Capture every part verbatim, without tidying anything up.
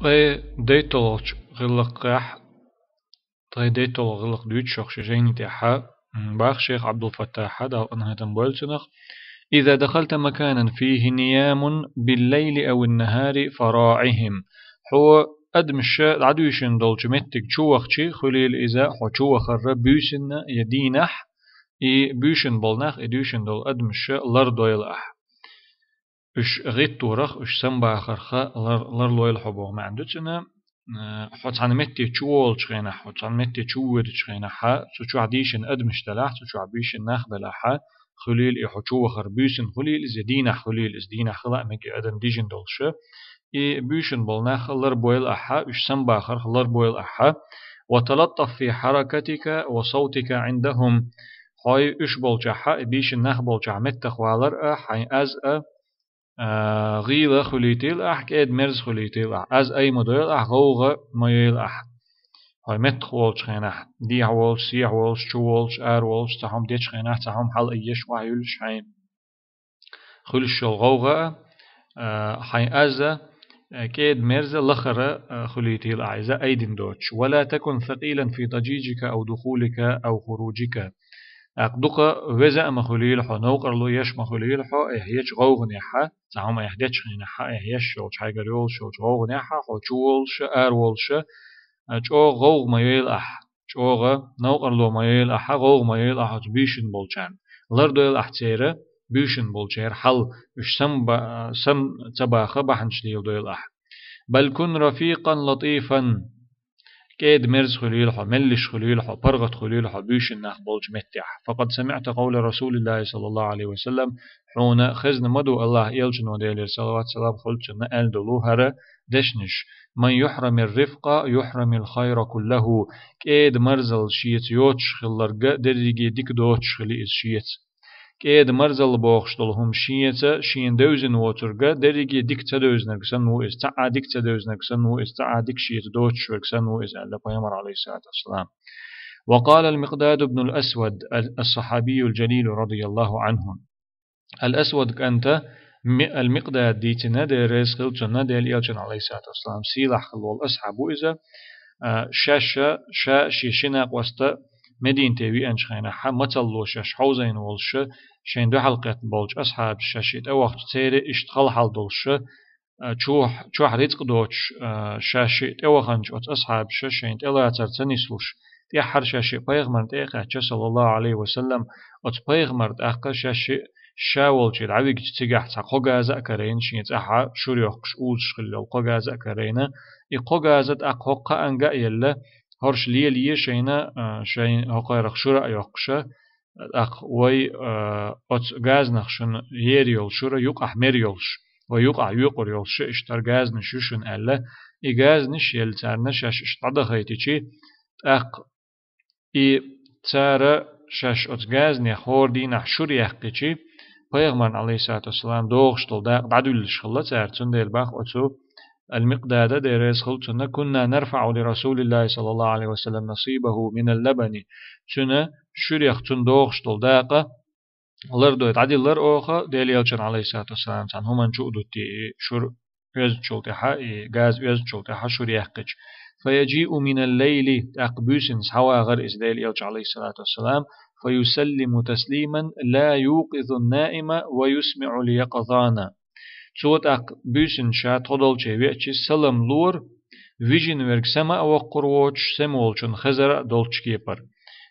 Ткъе дейтталгӀачу гӀиллакхехь, ткъе дейтталгӀа гӀиллакх дуьйцуш йолу шен жайни тӀехь, м, боху шайх Ӏабдул-Фаттахьа, Дала къинхетам бойла цунах: «إذا دخلت مكانا فيه نيام بالليل أو النهار فراعهم». Хьо адамаш дӀадуьйшина долчу меттиг чу вахчи, хуьлийла иза, хьо чу вахарра буьйсанна я дийнахь, и буьйшина болу нах, и дуьйшина долу адамаш лардойла ахь. Уьш гӀитторах, уьш самбахарха лар-, ларлойла хьо боху маьӀна ду цуьнан. Э, хьо цхьана метте чу волучу хенахь, хьо цхьана метте чу воьдучу хенахь, цу чохь дийшина адамаш делахь, цу чохь буьйшина нах белахь, хуьлийла и хьо чу вахар буьйсанна хуьлийла иза, дийнахь хуьлийла иза, дийнахь хила а мега и адам дижина долуш. И буьйшина болу нах ларбойла ахьа, уьш самбахарх ларбойла ахьа. «وتلطف في حركتك وصوتك عندهم». Хьой уьш болчахьа, и буьйшина нах болчахь меттах валар а, хьайн аз а, а, гӀийла хуьлийтийла ахь, кӀеда-мерза хуьлийтийла ахь. Аз ай ма дойла ахь, гӀовгӀа ма йойла ахь. Хьой меттах волчу хенахь, дехьа волуш, сехьа волуш, чу волуш, ара волуш, цхьа хӀума дечу хенахь, цхьа хӀума хьала айъеш, охьаюьллуш хьайн хуьлуш йолу гӀовгӀа а, а, хьайн аз а, а, кӀеда-мерза лахара, а, хуьлийтийла ахь иза айдина доцуш. «ولا تكن ثقيلا في ضجيجك أو دخولك أو خروجك». ТӀаккха дукха веза а ма хуьлийла хьо, новкъарло еш ма хуьлийла хьо, эхь ечу гӀовгӀанехьа, цхьа хӀума эхь дечу хенахьа, эхь еш йолчу, хьайгара йолуш йолчу гӀовгӀанехьа, хьо чу волуш а, ара волуш а, а, чӀогӀа гӀовгӀа ма йойла ахь, чӀогӀа новкъарло ма йойла ахьа, гӀовгӀа ма йойла ахь оцу буьйшина болчарна. Лардойла ахь церан, буьйшина болчеран хьал, уьш сам ба-, сам ца баха бахьанаш леладойла ахь. «بل كن رفيقا لطيفا». КӀеда-мерза хуьлийла хьо, меллиш хуьлийла хьо, паргӀат хуьлийла хьо буьйшина нах болчу меттехь. «فقد سمعت قول رسول الله صلى الله عليه وسلم». Хьуна хезна ма ду АллахӀан элчано, Делера салават-салам хуьлда цунна, аьлла долу хӀара дешнаш: «من يحرم الرفق يحرم الخير كله». КӀеда-марзалла шеца йоцуш хилларг дерриге дика доцуш хили иза шеца. КӀеда-марзалла бохуш долу хӀума шеца шена девзина воцург дерриге дика ца девзинарг санна ву иза, цхьа а дика ца девзинарг санна ву иза, цхьа а дика шеца доцуш верг санна ву иза, аьлла Пайхамар, алейхиссалату вассалам. وقال المقداد بن الأسود الصحابي الجليل رضي الله عنه. Ал-Асвад кӀанта Ми-, Ал-Микъдада дийцина, Дела реза хила цунна, Делан элчан, алейхиссалату вассалам, сийлахь хила волу асхьаб ву иза. А, шаьш, ша шен ши накъост Мединате веанчу хенахь, мацалло шаьш хьовзийна волуш, шайна дуьхьал кхетта болчу асхьабаша шаьш шиъ тӀевахча, церан иштта хала хьал долуш, а, чохь, чохь рицкъ доцуш, а, шаьш шиъ тӀеваханчу оцу асхьабаша шайна тӀелацар ца нислуш, тӀаьххьара шаьш шиъ пайхамарна тӀе а кхаьчча, саллаллаху алейхи ва саллам, оцу пайхамар тӀаккха шаьш шиъ ша волчу дӀавигча, цигахь цхьа кхо газа а карийна, шен цӀахь шура йоккхуш, узуш хилла йолу кхо газа а карийна, и кхо газа тӀаккха хӀокху кхаанга а елла, хӀорш лелае шайна, а, шайн хӀокхарах шура а йоккхуша, тӀаккха вай, а, оцу газанах шуна ер йолу шура юкъахь мер йолуш, вай юкъахь йоькъур йолуш иштта хӀара газанаш ю шуна аьлла, и газанаш елла царна шаьш иштта дӀадахийтичи, тӀаккха и цара шаьш оцу газанех хӀора дийнахь шура яьккхичи, пайхамарна, алейхиссалату вассалам, догӀуш долу дакъа дӀадуьллуш хилла цара, цундела бах оцу Ал-Микъдада, Дела реза хила цунна: «كنا نرفع لرسول الله صلى الله عليه وسلم نصيبه من اللبن». Цуьнан шурех цунна догӀуш долу дакъа лардой дӀадиллар оха, Делан элчан, алейхиссалату вассалам, цхьана хӀуманна чу а дуттий, и шура оьзначул тӀаьхьа, и газа оьзначул тӀаьхьа шура яьккхича. «فيجيء من الليل», тӀаккха буьйсанна схьавагӀар иза, Делан элча, алейхиссалату вассалам, «فيسلم تسليما لا يوقظ النائم ويسمع اليقظان». Цо тӀаккха буьйсанна ша тхо долче веачи салам лора, вижина верг сама а воккхур воцуш, сема волчунна хезар а долчу кепара.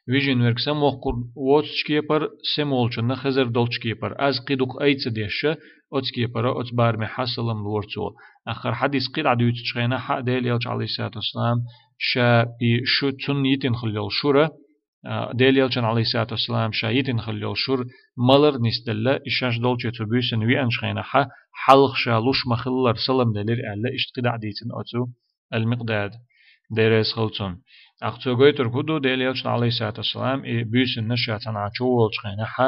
Вижина верг сама воккхур воцучу кепара, сема волчунна хезар долчу кепара. Аз кхин дукха айца деш, оцу кепара, оцу барамехьа салам лора цо. Аххар хьадис кхин дӀа дуьйцучу хенахь а Делан элча, алейхиссалату вассалам, ша и шу цунна йитина хилла йолу шура, а, Делан элчан, алейхиссалату вассалам, ша йитина хилла йолу шура малар нисделла, и шаьш долчу цу буьйсанна веанчу хенахьа, хьалха ша луш ма-хиллара салам делира аьлла, иштта кхин дӀа а дийцина оцу Ал-Микъдада, Дела реза хила цунна. ТӀаккха цо гойтург хӀун ду, Делан элчан, алейхиссалату вассалам, и буьйсанна ша цхьанхьа чу волчу хенахьа,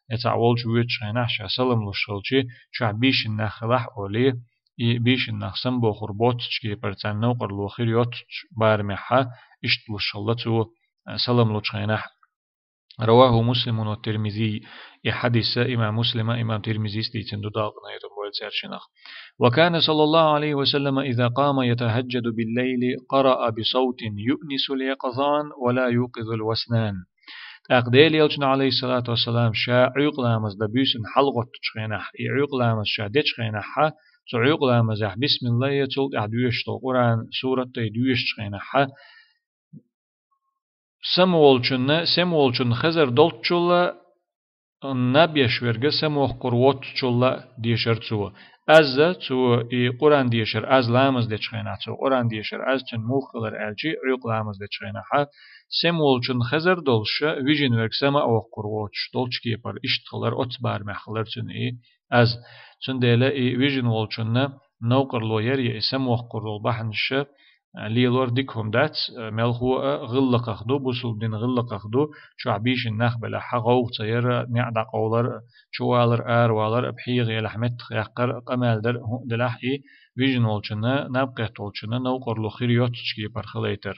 я цхьаъ волчу воьдучу хенахь ша салам луш хилчи, чохь буьйсанна нах хилахь олий, и буьйсанна нах самабохур боццучу кепара, царна новкъарло хир йоццучу барамехьа, иштта луш хилла цо, а, салам лучу хенахь. رواه مسلم والترمذي. И хьадис имам Муслима, имам Тирмизис дийцина ду, Дала къинхетам бойла цаьршинах. وكان صلى الله عليه وسلم إذا قام يتهجد بالليل قرأ بصوت يؤنس اليقظان ولا يوقظ الوسنان. ТӀаккха Делан Элчано, عليه الصلاة والسلام, ша Ӏуьйкъа ламаз дан буьйсанна хьалгӀоттачу хенахь, и Ӏуьйкъа ламаз ша дечу хенахьа, цу Ӏуьйкъа ламазехь бисмилла а, цул тӀаьхьа доьшуш долу Къуръан сурат а доьшучу хенахьа, самаволчунна, самаволчунна хезар долччулла, наб еш верг самавоккхур воцчулла дешар цо. Аз а, цо и Къуръан дешар, аз ламаз дечу хенахь, цо Къуръан дешар, аз цуьнан муха хилар аьлча, Ӏуьйкъа ламаз дечу хенахьа, самаволчунна хезар долуш, вижина верг сама а воккхур воцуш долчу кепара иштта хилар, оццу барамехь хилар цуьнан и аз. Цундела и вижина волчунна новкъарло яр я и самавоккхур долу бахьанаш, а, лелор дика хӀума дац, а, мелхо а гӀиллакхах ду, бусулба дин гӀиллакхах ду, чохь бийшина нах белахь, гӀовгӀа ца яр, неӀ дӀакъовлар, чувалар, аравалар, пхьегӀа елахь, меттах яккхар, къамел дар, хӀуъа делахь, и вижина волчунна, наб кхетта волчунна новкъарло хир йоццучу кепара хилайтар.